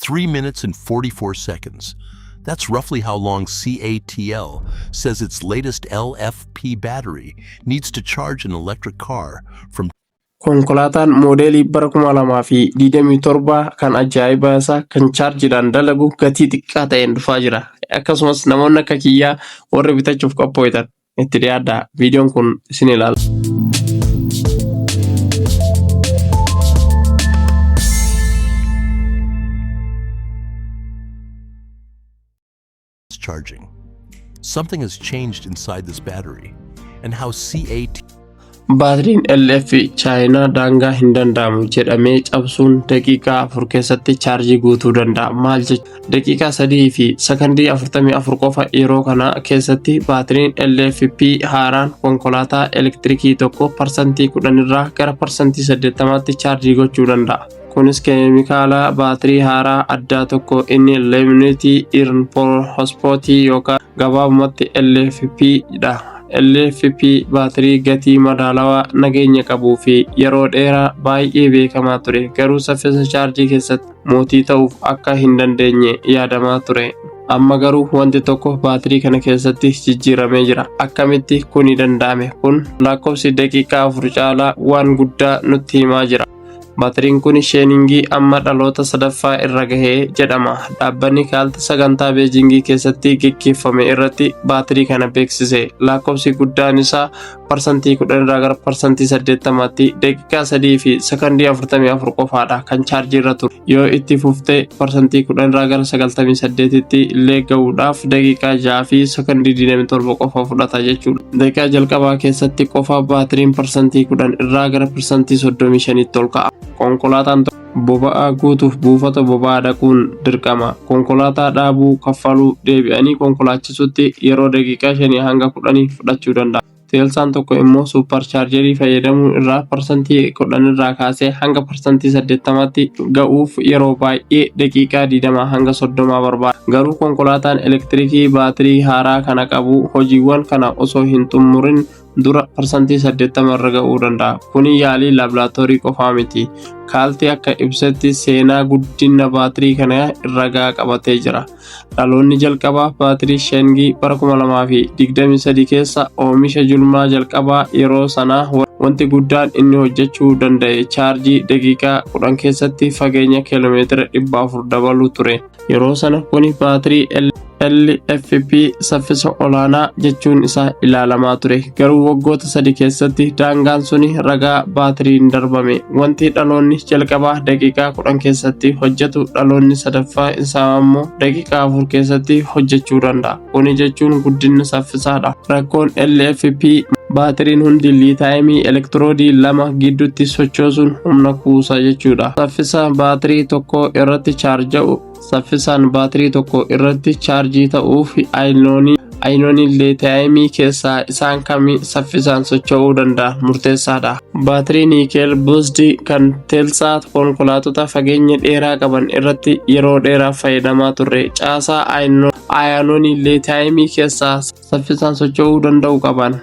3 minutes and 44 seconds. That's roughly how long CATL says its latest LFP battery needs to charge an electric car from Konkolaataan moodeelii bara 2027 kan ajaa'ibaa isaa kan chaarjiidhaan dalagu gatii xiqqaa ta'een dhufaa jira. Akkasumas namoonni akka kiyyaa warri bitachuuf qophooytan itti dhiyaadhaa. Viidiyoon kun isin ilaala. Charging. Something has changed inside this battery, and how CAT Baatiriin LF Chaayinaa daangaa hin danda'amu jedhamee cabsuun daqiiqaa 4 keessatti chaarjii guutuu danda'a. Maal jechuudha? Daqiiqaa 3 fi sakandii 44 qofa. Yeroo kana keessatti baatiriin LFP haaraan konkolaataa elektirikii tokko 10% irraa gara 80%tti chaarjii gochuu danda'a. Kunis keemikaala baatirii haaraa addaa tokko inni lithium iron phosphate yookaan gabaabumatti LFP dha. LFP baatirii gatii madaalawaa, nageenya qabuu fi yeroo dheeraa baay'ee beekamaa ture, garuu saffisa chaarjii keessatti mootii ta'uuf akka hin dandeenye yaadamaa ture. Amma garuu wanti tokko baatirii kana keessatti jijjiiramee jira. Akkamitti kuni danda'ame? Kun lakkoofsi daqiiqaa 4 caalaa waan guddaa nutti himaa jira. Baatiriin kun Shengying amma dhaloota sadaffaa irra gahee jedhama. Dhaabbanni CATL sagantaa Beejingii keessatti geggeeffame irratti baatirii kana beeksise. Lakkoofsi guddaan isaa 10% irraa gara 80%tti daqiiqaa 3 fi sakandii 44 qofaadha kan chaarjii irra ture. Yoo itti fuftee 10% irraa gara 98tti illee gahuudhaaf daqiiqaa 6 fi sakandii 27 qofa fudhata jechuudha. Daqiiqaa jalqabaa keessatti qofa baatiriin 10% irraa gara 35%tti ol ka'a. Konkolaataan boba'aa guutuuf buufata boba'aa dhaquun dirqama. Konkolaataa dhaabuu, kaffaluu, deebi'anii konkolaachisuutti yeroo daqiiqaa 5 hanga 10 fudhachuu danda'a. Teelsaan tokko immoo superchargerii fayyadamuu irraa 10% irraa kaasee hanga 80%tti ga'uuf yeroo baay'ee daqiiqaa 20 hanga 30 barbaada. Garuu konkolaataan elektirikii baatirii haaraa kana qabu hojiiwwan kana osoo hin xumurin dura 80% irra ga'uu danda'a. Kuni yaalii laaboraatoorii qofaa miti. CATL akka ibsetti seenaa guddina baatirii kana ragaa qabatee jira. Dhaloonni jalqabaa baatirii Shengying bara 2023 keessa oomisha julmaa jalqabaa. Yeroo sanaa wanti guddaan inni hojjechuu danda'e chaarjii daqiiqaa 10 keessatti fageenya kiiloomeetira 400 dabaluu ture. Yeroo sana kuni baatirii LFP saffisa olaanaa jechuun isaa ilaalamaa ture. Garuu waggoota 3 keessatti daangaan suni ragaa baatiriin darbame. Wanti dhaloonni jalqabaa daqiiqaa 10 keessatti hojjetu dhaloonni sadaffaa isaa immoo daqiiqaa 4 keessatti hojjechuu danda'a. Kuni jechuun guddina saffisaadha. Rakkoon LFP baatiriin hundi lithiumii elektiroodii lama gidduutti sochoosuun humna kuusa jechuudha. Saffisa baatirii tokko irratti chaarja'u Saffisaan baatirii tokko irratti chaarjii ta'uuf ayoonii lithiumii keessaa isaan kamii saffisaan socho'uu danda'a murteessaadha. Baatirii nickel based kan Teslaa konkolaattota fageenya dheeraa qaban irratti yeroo dheeraaf fayyadamaa turre caasaa ayoonii lithiumii keessaa saffisaan socho'uu danda'u qaban.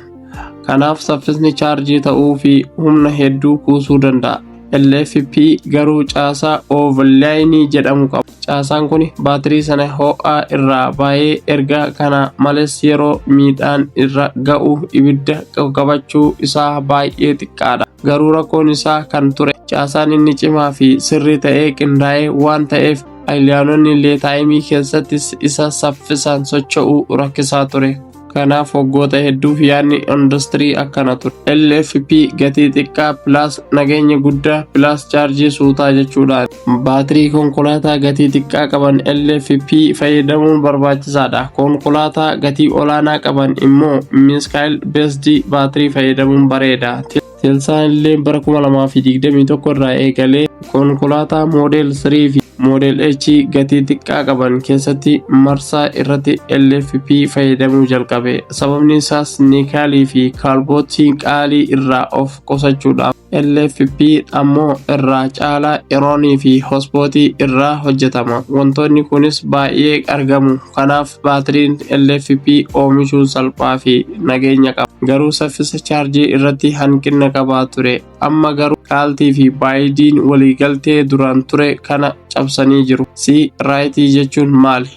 Kanaaf saffisni chaarjii ta'uu fi humna hedduu kuusuu danda'a. LFP garuu caasaa overline jedhamu qaba. Caasaan kun baatirii sana ho'aa irraa baay'ee erga kana malees yeroo miidhaan irra ga'u ibidda qabachuu isaa baay'ee xiqqaadha. Garuu rakkoon isaa kan ture caasaan inni cimaa fi sirrii ta'ee qindaa'ee waan ta'eef ayoononni lithiumii keessatti isa saffisaan socho'uu rakkisaa ture. Kanaaf waggoota hedduuf yaadni industirii akkana ture. LFP gatii xiqqaa plus nageenya guddaa plus chaarjii suutaa jechuudha. Baatirii konkolaataa gatii xiqqaa qaban LFP fayyadamuun barbaachisaadha. Konkolaataa gatii olaanaa qaban immoo nickel based baatirii fayyadamuun bareeda. Teslaan illee bara 2021 irraa eegalee konkolaataa Model 3 fi Model X gatii xiqqaa qaban keessatti marsaa irratti LFP fayyadamuu jalqabe. Sababni isaas nickelii fi kobaltii qaalii irraa of qusachuudhaaf. LFP ammoo irraa caalaa ironii fi phosphateii irraa hojjetama. Wantoonni kunis baay'ee argamu. Kanaaf baatiriin LFP oomishuun salphaa fi nageenya qaba. Garuu saffisa chaarjii irratti hanqina qabaa ture. Amma garuu CATL fi BYDn waliigaltee duraan ture kana cabsanii cabsanii jiru. C rate jechuun maali?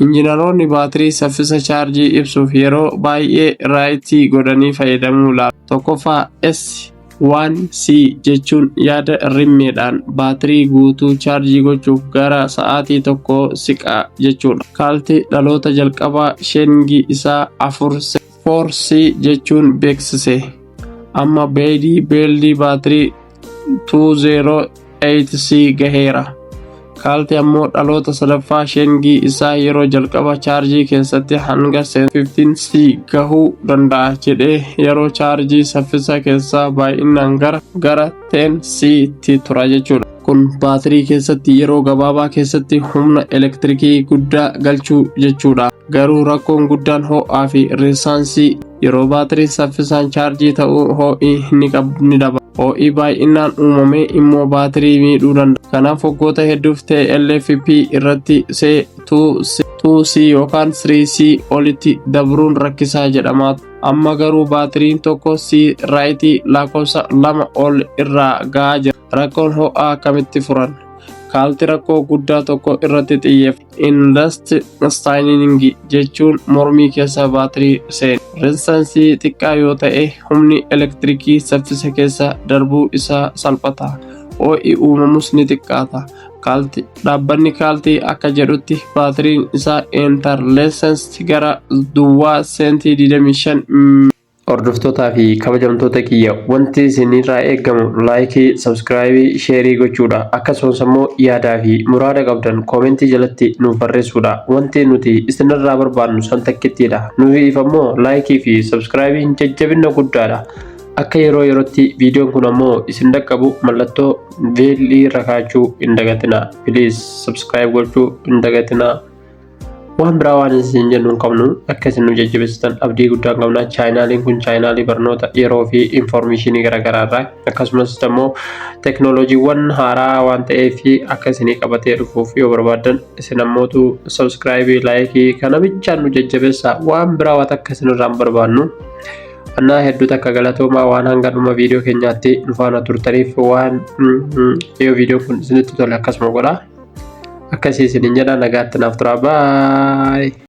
Injinaroonni baatirii saffisa chaarjii ibsuuf yeroo baay'ee rate godhanii fayyadamuu laatu. Tokkoffaa, S 1C jechuun yaada rimmeedhaan baatirii guutuu chaarjii gochuuf gara sa'aatii 1 siqa jechuudha. CALT dhaloota jalqabaa Shengii isaa 4C jechuun beeksise. Amma BYD BYD baatirii 208C gaheera. CALT ammoo dhaloota sadaffaa Shengii isaa yeroo jalqaba chaarjii keessatti hanga 15C gahuu danda'a jedhee, yeroo chaarjii saffisa keessaa baay'inaan gara 10C tti tura jechuudha. Kun baatirii keessatti yeroo gabaabaa keessatti humna elektirikii guddaa galchuu jechuudha. Garuu rakkoon guddaan ho'aa fi resistance. Yeroo baatiriin saffisaan chaarjii ta'uu, ho'i ni daba. Ho'i baay'inaan uumame immoo baatirii miidhuu danda'a. Kanaaf waggoota hedduuf ta'e LFP irratti C2C yookaan 3C olitti dabruun rakkisaa jedhama. Amma garuu baatiriin tokko C rate lakkoofsa 2 ol irraa ga'aa jira. Rakkoon ho'aa akkamitti furan? CALT rakkoo guddaa tokko irratti xiyyeeffate. Interlining jechuun mormii keessa baatirii seene. Resistance xiqqaa yoo ta'e, humni elektirikii saffisa keessa darbuu isaa salphata. Ho'i uumamus ni xiqqaata. Dhaabbanni CALT akka jedhutti baatiriin isaa interlaced gara duwwaa seentii 25. Hordoftootaa fi kabajamtoota kiyya, wanti isinirraa eegamu like, subscribe, share gochuudha. Akkasumas immoo yaadaa fi muraada qabdan comment jalatti nuuf barreessuudha. Wanti nuti isinirraa barbaannu san takkittiidha. Nuyiif ammoo like fi subscribeiin jajjabina guddaadha. Akka yeroo yerootti viidiyoon kun ammoo isin dhaqqabu mallattoo bell irra kaachuu hin dagatinaa. Please, subscribe gochuu hin dagatinaa. Waan biraa waan isin jennu hin qabnu. Akka isin nu jajjabeessitan abdii guddaa qabna. Channeliin kun channel barnoota yeroo fi information garaagaraa irraa, akkasumas immoo teeknooloojiiwwan haaraa waan ta'eef, akka isinii qabatee dhufuuf yoo barbaaddan, isin ammootu subscribe, like kana bichaan nu jajjabeessaa. Waan biraa waan akka isinirraa hin barbaannu. Annaa hedduu takka galatoomaa waan hanga dhuma viidiyoo keenyaatti nu faana turtaniif. Waan yoo viidiyoon kun isinitti tole akkasuma godhaa. Akkasii isiniin jedha, nagaatti naaf tura, baay.